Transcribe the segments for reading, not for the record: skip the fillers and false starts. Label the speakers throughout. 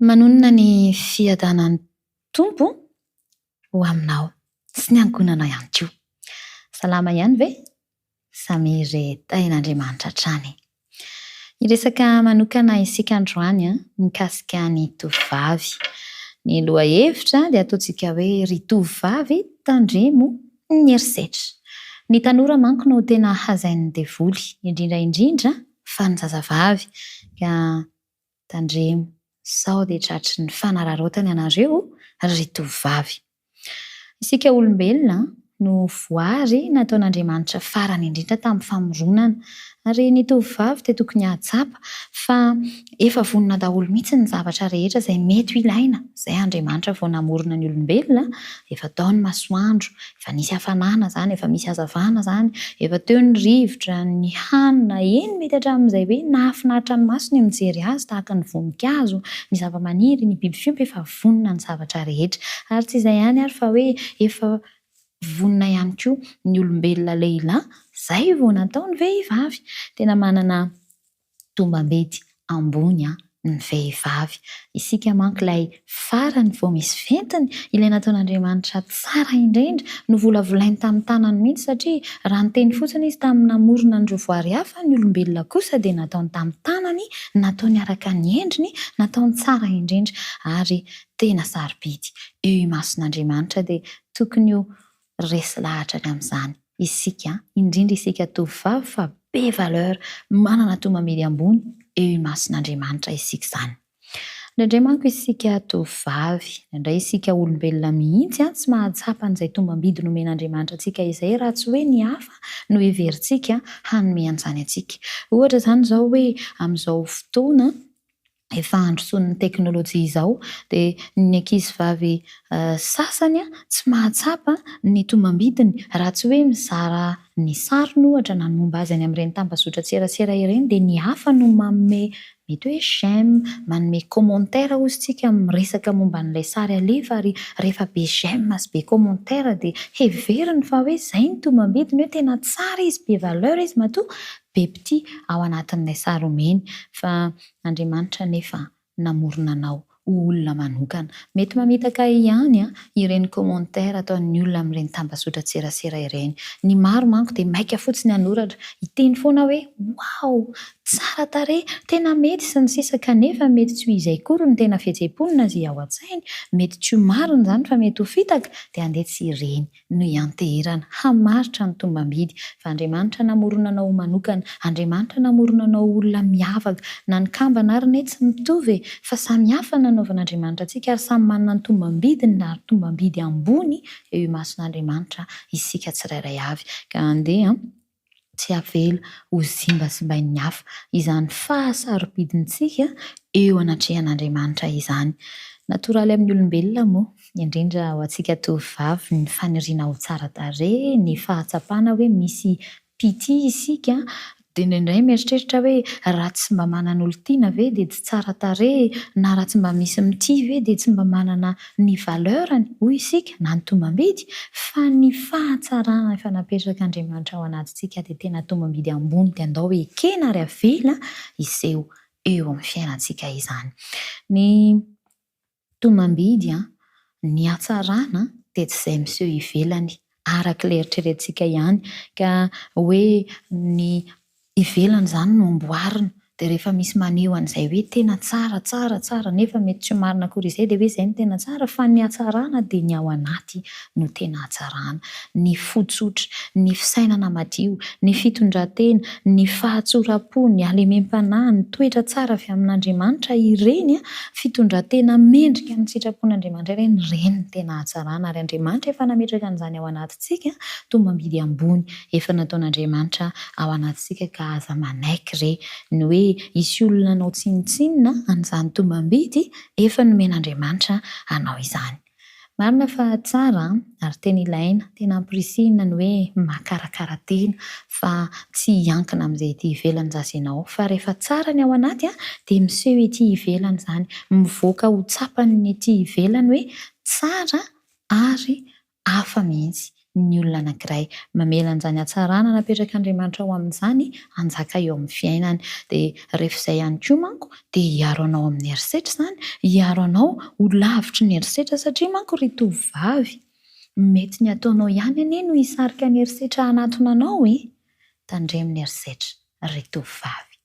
Speaker 1: Manonona ny fiadanan'ny Tompo ho aminao sy ny ankohonanao ihany koa. Salama ihany ve? Samia re tahin'Andriamanitra hatrany. Hiresaka manokana isika androany mikasika ny tovovavy. Ny lohahevitra dia ataontsika hoe ry tovovavy tandremo ny herisetra. Ny tanora manko no tena hazain'ny devoly, indrindra indrindra fa ny zazavavy. Ka Tandremo sao dia tratry ny fanararaotana ianareo ry tovovavy. Isika olombelona no voary nataon'Andriamanitra farany indrindra tamin'ny famoronana. Ary ny tovovavy dia tokony hahatsapa fa efa vonona daholo mihitsy ny zavatra rehetra izay mety ho ilaina. Izay Andriamanitra vao namorona ny olombelona, efa tao ny masoandro, Efa nisy hafanana izany, efa misy hazavana izany, efa teo ny rivotra, ny hanina, eny mety hatramin'izay hoe nahafinaritra ny maso ny mijery azy tahaka ny voninkazo, ny zavamaniry, ny biby fiompy, efa vonona ny zavatra rehetra. Ary tsy izay ihany ary fa hoe efa vonona ihany koa ny olombelona lehilahy, izay vao natao ny vehivavy. Tena manana tombam-bidy ambony ny vehivavy. Isika manko ilay farany vao misy ventiny, ilay nataon'Andriamanitra tsara indrindra, novolavolainy tamin'ny tanany mihitsy satria raha niteny fotsiny izy tamin'ny namorona an'ireo voary hafa, ny olombelona kosa dia nataony tamin'ny tanany, nataony araka ny endriny, nataony tsara indrindra ary tena sarobidy eo imason'Andriamanitra dia tokony ho resy lahatra ny amin'izany isika, indrindra isika tovovavy fa be valeur, manana tomamidy ambony eo imason'Andriamanitra isika izany. Indraindray manko isika tovovavy, indraindray isika olombelona mihitsy tsy mahatsapa an'izay tombam-bidy nomen'Andriamanitra antsika izay raha tsy hoe ny hafa no heverintsika hanome an'izany antsika. Ohatra izany izao hoe amin'izao fotoana efa androsoan'ny teknolojia izao dia ny ankizivavy sasany tsy mahatsapa ny tombam-bidiny raha tsy hoe mizara ny sariny ohatra na ny momba azy any amin'ireny tambazotran-tserasera ireny dia ny hafa no manome mety hoe j'aime, manome commentaire hozy tsika miresaka momba an'ilay sary alefa ary rehefa be j'aime sy be commentaire dia heveriny fa hoe izay ny tombam-bidiny hoe tena tsara izy, be valeur izy matoa be mpitia ao anatin'ilay sary omeny fa Andriamanitra anefa namorona anao ho olona manokana. Mety mamitaka ihany ireny commentaire ataon'ny olona amin'ireny tambazotran-tserasera ireny. Ny maro manko dia maika fotsiny hanoratra, hiteny foana hoe waouh! tsara tarehy, tena mety sy ny sisa kanefa mety tsy ho izay akory no tena fihetseham-pony na izay ao an-tsainy, mety tsy ho marina izany fa mety ho fitaka dia andeha tsy ireny. no ianteherana hamaritra ny tombam-bidy, fa Andriamanitra namorona anao ho manokana, Andriamanitra namorona anao ho olona miavaka, na ny kambana ary ne tsy mitovy e, fa samy hafa ny nanaovan'Andriamanitra antsika ary samy manana ny tombam-bidiny ary tombam-bidy ambony eo imason'Andriamanitra isika tsirairay avy, ka andeha tsy avela ho zimbazimbain'ny hafa izany fahasarobidintsika eo anatrehan'Andriamanitra izany. Natoraly amin'ny olombelona moa, indrindra ho antsika tovovavy, ny faniriana ho tsara tarehy, ny fahatsapana hoe misy mpitia isika, dia indraindray mieritreritra hoe raha tsy mba manan'olon-tiana ve dia tsy tsara tarehy, na raha tsy mba misy mitia ve dia tsy mba manana ny valeur-ny, hoy isika, na ny tombam-bidy, fa ny fahatsarana efa napetrak'Andriamanitra ao anatintsika dia tena tombam-bidy ambony dia andao ekena ary avela hiseho eo amin'ny fiainantsika izany. Ny tombam-bidy, ny hatsarana dia tsy izay miseho ivelany araka ilay eritreretintsika ihany ka hoe ny ivelany izany no amboarina dia rehefa misy maneho an'izay hoe tena tsara, tsara, tsara nefa mety tsy ho marina akory izay dia hoe izay no tena tsara fa ny hatsarana dia ny ao anaty no tena hatsarana. Ny fo tsotra, ny fisainana madio, ny fitondran-tena, ny fahatsoram-po, ny halemem-panahy, ny toetra tsara avy amin'Andriamanitra ireny, fitondran-tena mendrika ny sitrapon'Andriamanitra ireny, ireny no tena hatsarana ary Andriamanitra efa nametraka an'izany ao anatintsika, tombam-bidy ambony efa nataon'Andriamanitra ao anatintsika ka aza manaiky re ny hoe hisy olona hanao tsinontsinona an'izany tombam-bidy efa nomen'Andriamanitra anao izany. Marina fa tsara ary tena ilaina, tena ampirisihina ny hoe makarakara tena fa tsy hiankina amin'izay ety ivelany zaza ianao fa rehefa tsara ny ao anaty dia miseho ety ivelany izany, mivoaka ho tsapan'ny ety ivelany hoe tsara ary hafa mihitsy. ny olona anankiray. Mamela an'izany hatsarana napetrak'Andriamanitra ao aminy izany hanjaka eo amin'ny fiainany. Dia rehefa izay ihany koa manko dia hiaro anao amin'ny herisetra izany, hiaro anao ho lavitry ny herisetra satria manko ry tovovavy, mety ny ataonao ihany anie no hisarika ny herisetra hanatona anao e! Tandremo ny herisetra ry tovovavy.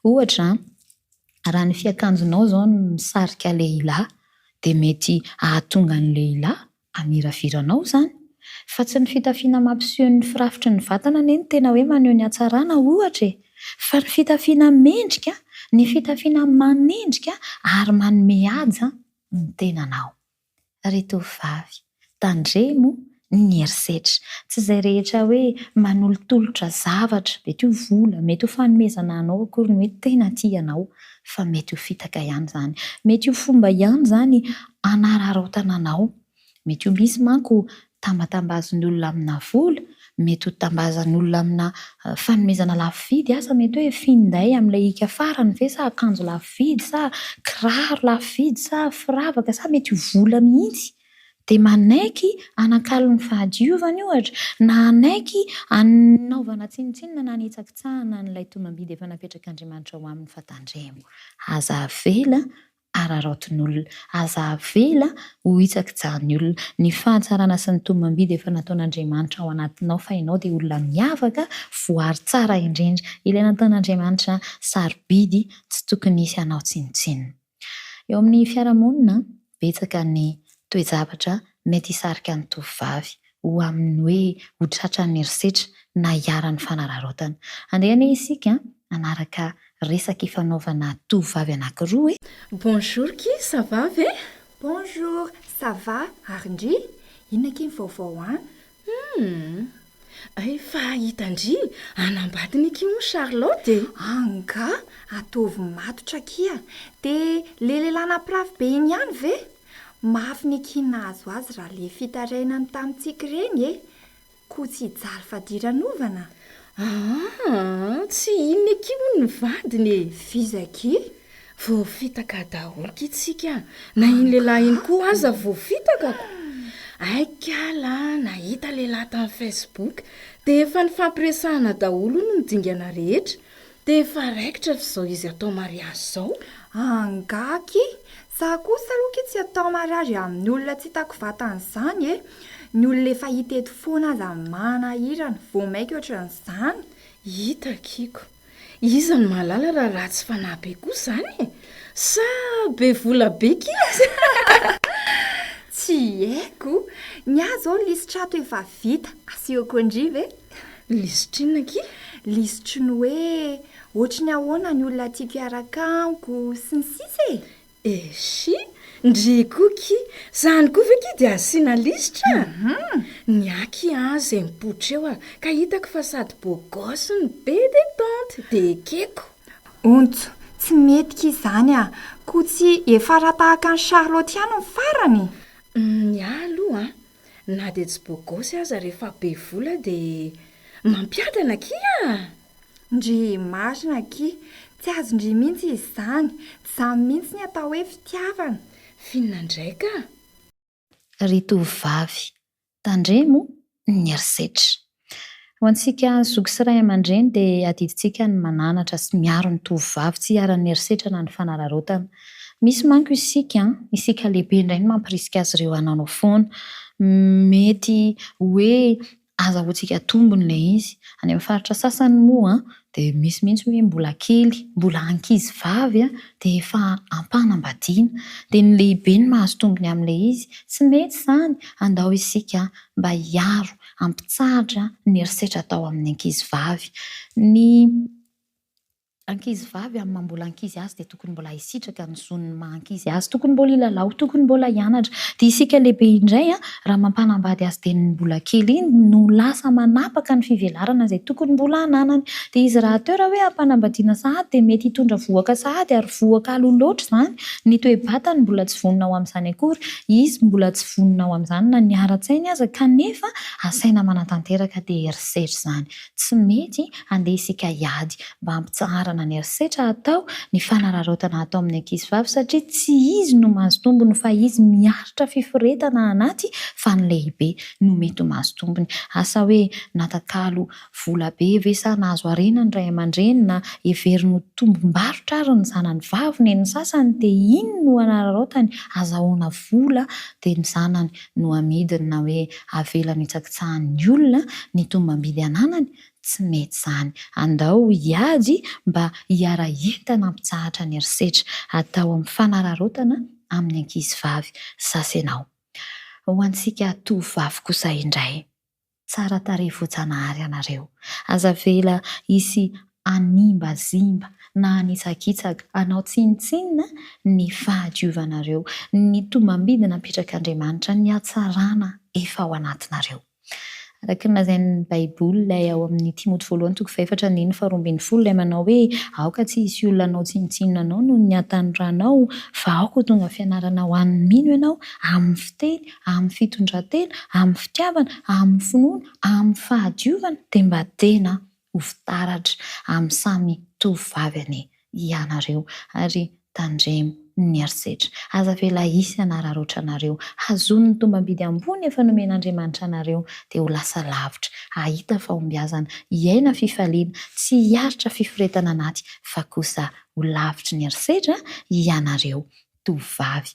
Speaker 1: Ohatra an, raha ny fiakanjonao izao no misarika lehilahy dia mety hahatonga ny lehilahy Hamiravira anao izany. Fa tsy ny fitafiana mampiseho ny firafitry ny vatana anie no tena hoe maneho ny hatsarana ohatra e! Fa ny fitafiana mendrika, ny fitafiana manendrika ary manome haja ny tenanao. Ry tovovavy, tandremo ny herisetra. Tsy izay rehetra hoe manolotolotra zavatra, mety ho vola, mety ho fanomezana anao akory ny hoe tena tia anao, fa mety ho fitaka ihany izany. Mety ho fomba ihany izany hanararaotana anao. Mety ho misy manko tambatambazin'ny olona amina vola, mety ho tambazan'olona amina fanomezana lafo vidy asa, mety hoe finday amin'ilay hika farany ve sa akanjo lafo vidy sa kiraro lafo vidy sa firavaka sa mety ho vola mihitsy. Dia manaiky hanakalo ny fahadiovany ohatra, na hanaiky hanaovana tsinontsinona na hanitsakitsahana an'ilay tombam-bidy efa napetrak'Andriamanitra ho aminy fa tandremo. Aza avela araraotin'olona. Aza avela ho hitsakitsahan'ny olona. Ny fahatsarana sy ny tombam-bidy efa nataon'Andriamanitra ao anatinao fa ianao dia olona miavaka, voary tsara indrindra. Ilay nataon'Andriamanitra sarobidy tsy tokony hisy hanao tsinontsinona. Eo amin'ny fiarahamonina, betsaka ny toe-javatra mety hisarika ny tovovavy ho amin'ny hoe ho tratran'ny herisetra na hiharan'ny fanararaotana. Andeha anie isika hanaraka resaka ifanaovana tovovavy anankiroa e!
Speaker 2: Bonjour ki, ça va ve?
Speaker 3: Bonjour, ça va, ary ndry? Inona akia ny vaovao any?
Speaker 2: Humm! Hay fa hitan-dry hanambadiny akia moa Charlotte e!
Speaker 3: Angaha? Ataovy matotra akia! Dia le lehilahy nampirafy be iny ihany ve? Mafy ny akia nahazo azy raha le fitarainany tamintsika ireny e! Koa tsy hijaly fadiranovana?
Speaker 2: Aa! Tsy inona akia hono ny vadiny e!
Speaker 3: F'iza akia?
Speaker 2: Voafitaka daholo ki tsika, na iny lehilahy iny koa aza voafitaka ko! Hay kala nahita lehilahy tamin'ny facebook dia efa nifampiresahana daholo hono ny dingana rehetra dia efa raikitra f'izao izy atao mariazy izao.
Speaker 3: Angaha ki? Za kosa aloha ki tsy atao mariage amin'ny olona tsy hitako vatana izany e! Ny olona efa hita eto foana aza manahirana, vao maika ohatran'izany.
Speaker 2: Hita kiko. Iza no mahalala raha ratsy fanahy be koa izany e? Sa be vola be k'izy?
Speaker 3: Tsy haiko. Ny ahy izao lisitra ato efa vita, asehoko an-dry ve?
Speaker 2: Lisitra inona akia?
Speaker 3: Lisitry ny hoe ohatry ny ahoana ny olona tiako hiaraka amiko sy ny sisa e!
Speaker 2: Eshi! Ndry koa ki! Zany koa ve ki dia asiana lisitra? Ny ahy ki an zay mipoitra eo a! Ka hitako fa sady beau gosse no be detente de ekeko!
Speaker 3: Ontso, tsy mety ki zany a! Koa tsy efa raha tahaka an'i Charlotte ihany ny farany?
Speaker 2: Ny ahy aloha an, na dia tsy beau gosse aza rehefa be vola dia mampiadana ki a!
Speaker 3: Ndry marina akia, tsy azon-dry mihitsy izy izany, tsy izany mihitsy ny atao hoe fitiavana.
Speaker 2: F'inona indray ka?
Speaker 1: Ry tovovavy, tandremo ny herisetra. Ho antsika zoky sy ray aman-dreny dia adidintsika ny mananatra sy miaro ny tovovavy tsy hiharan'ny herisetra na ny fanararaotana. Misy manko isika, isika lehibe indray no mampirisika azy ireo hanao foana. Mety hoe azahoantsika tombony ilay izy. Any amin'ny faritra sasany moa dia misy mihitsy hoe mbola kely, mbola ankizy vavy dia efa ampanambadiana. Dia ny lehibe no mahazo tombony amin'ilay izy. Tsy mety izany. Andao isika mba hiaro, hampitsahatra ny herisetra atao amin'ny ankizy vavy. Ny. Ankizy vavy amin'ny maha mbola ankizy azy dia tokony mbola hisitraka ny zon'ny maha ankizy azy, tokony mbola hilalao, tokony mbola hianatra. Dia isika lehibe indray raha mampanambady azy dia ny mbola kely iny no lasa manapaka ny fivelarana izay tokony mbola hananany. Dia izy rahateo raha hoe ampanambadiana sahady dia mety hitondra vohoka sahady ary vohoka aloha loatra izany, ny toe-batany mbola tsy vonona ho amin'izany akory, izy mbola tsy vonona ho amin'izany na ny ara-tsainy aza kanefa asaina manatanteraka dia herisetra izany. Tsy mety, andeha isika hiady mba hampitsaharana. hampitsaharana ny herisetra atao, ny fanararaotana atao amin'ny ankizivavy satria tsy izy no mahazo tombony fa izy miaritra fiforetana anaty fa ny lehibe no mety ho mahazo tombony. Asa hoe natakalo vola be ve sa nahazo harena ny ray aman-dreny na heveriny ho tombom-barotra ary ny zanany vavy nen'ny sasany dia iny no anararaotany azahoana vola dia ny zanany no amidiny na hoe avelany hitsakitsahan'ny olona ny tombam-bidy ananany, tsy mety izany. Andao hiady mba hiara-hientana hampitsahatra ny herisetra atao amin'ny fanararaotana amin'ny ankizivavy sasy ianao. Ho antsika tovovavy kosa indray. Tsara tarehy voajanahary ianareo. Aza avela hisy hanimbazimba na hanitsakitsaka, hanao tsinontsinona ny fahadiovanareo, ny tombam-bidy napetrak'Andriamanitra, ny hatsarana efa ao anatinareo. Araka ny lazain'ny Baiboly ilay ao amin'ny Timoty voalohany toko fahefatra andininy faharoa ambinifolo ilay manao hoe, Aoka tsy hisy olona hanao tsinontsinona anao noho ny hatanoranao, fa aoka ho tonga fianarana ho an'ny mino ianao, amin'ny fiteny, amin'ny fitondran-tena, amin'ny fitiavana, amin'ny finoana, amin'ny fahadiovana, dia mba tena ho fitaratra amin'ny samy tovovavy anie ianareo, ary tandremo ny herisetra. Aza avela hisy hanararaotra anareo. Hazony ny tombam-bidy ambony efa nomen'Andriamanitra anareo, dia ho lasa lavitra, hahita fahombiazana, hiaina fifaliana, tsy hiaritra fiforetana anaty, fa kosa ho lavitry ny herisetra ianareo tovovavy.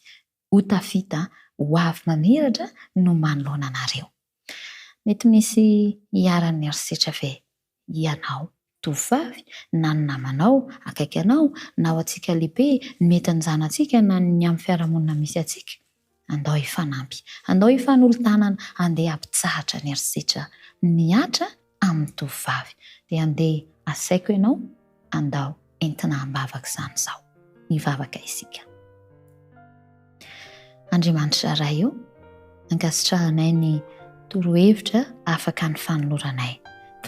Speaker 1: Ho tafita ho avy mamiratra no manoloana anareo. Mety misy iharan'ny herisetra ve ianao tovovavy na ny namanao akaiky anao na ho antsika lehibe, ny mety ny zanatsika na ny amin'ny fiarahamonina misy antsika? Andao hifanampy, andao hifanolo-tanana, andeha hampitsahatra ny herisetra mihatra amin'ny tovovavy. Dia andeha asaiko ianao, andao entina ambavaka izany izao. Hivavaka isika. Andriamanitra Ray o, ankasitrahanay ny torohevitra afaka ny fanoloranay.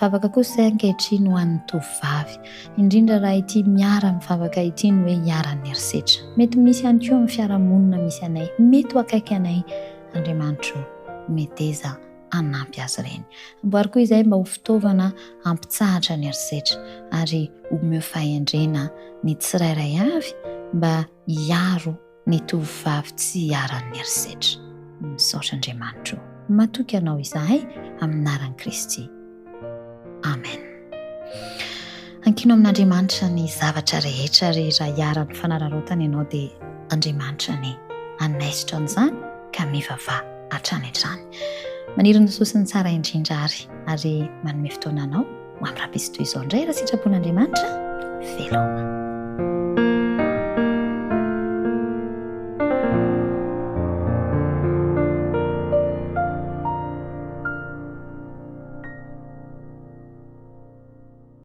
Speaker 1: Mivavaka kosa izay ankehitriny ho an'ny tovovavy, indrindra raha ity miara-mivavaka ity no hoe iharan'ny herisetra. Mety misy ihany koa amin'ny fiarahamonina misy anay, mety ho akaiky anay. Andriamanitro o, meteza hanampy azy ireny. Amboary koa izahay mba ho fitaovana hampitsahatra ny herisetra ary omeo fahendrena ny tsirairay avy mba hiaro ny tovovavy tsy hiharan'ny herisetra. Misaotra Andriamanitra o. Matoky Anao izahay amin'ny anaran'i Kristy. Amen. Ankino amin'Andriamanitra ny zavatra rehetra ary raha iharan'ny fanararaotana ianao dia Andriamanitra anie hanaisotra an'izany ka mivavaha hatrany hatrany. Maniry ny soa sy ny tsara indrindra ary ary manome fotoana anao ho amin'ny rahampitso toy izao indray raha sitrapon'Andriamanitra. Veloma.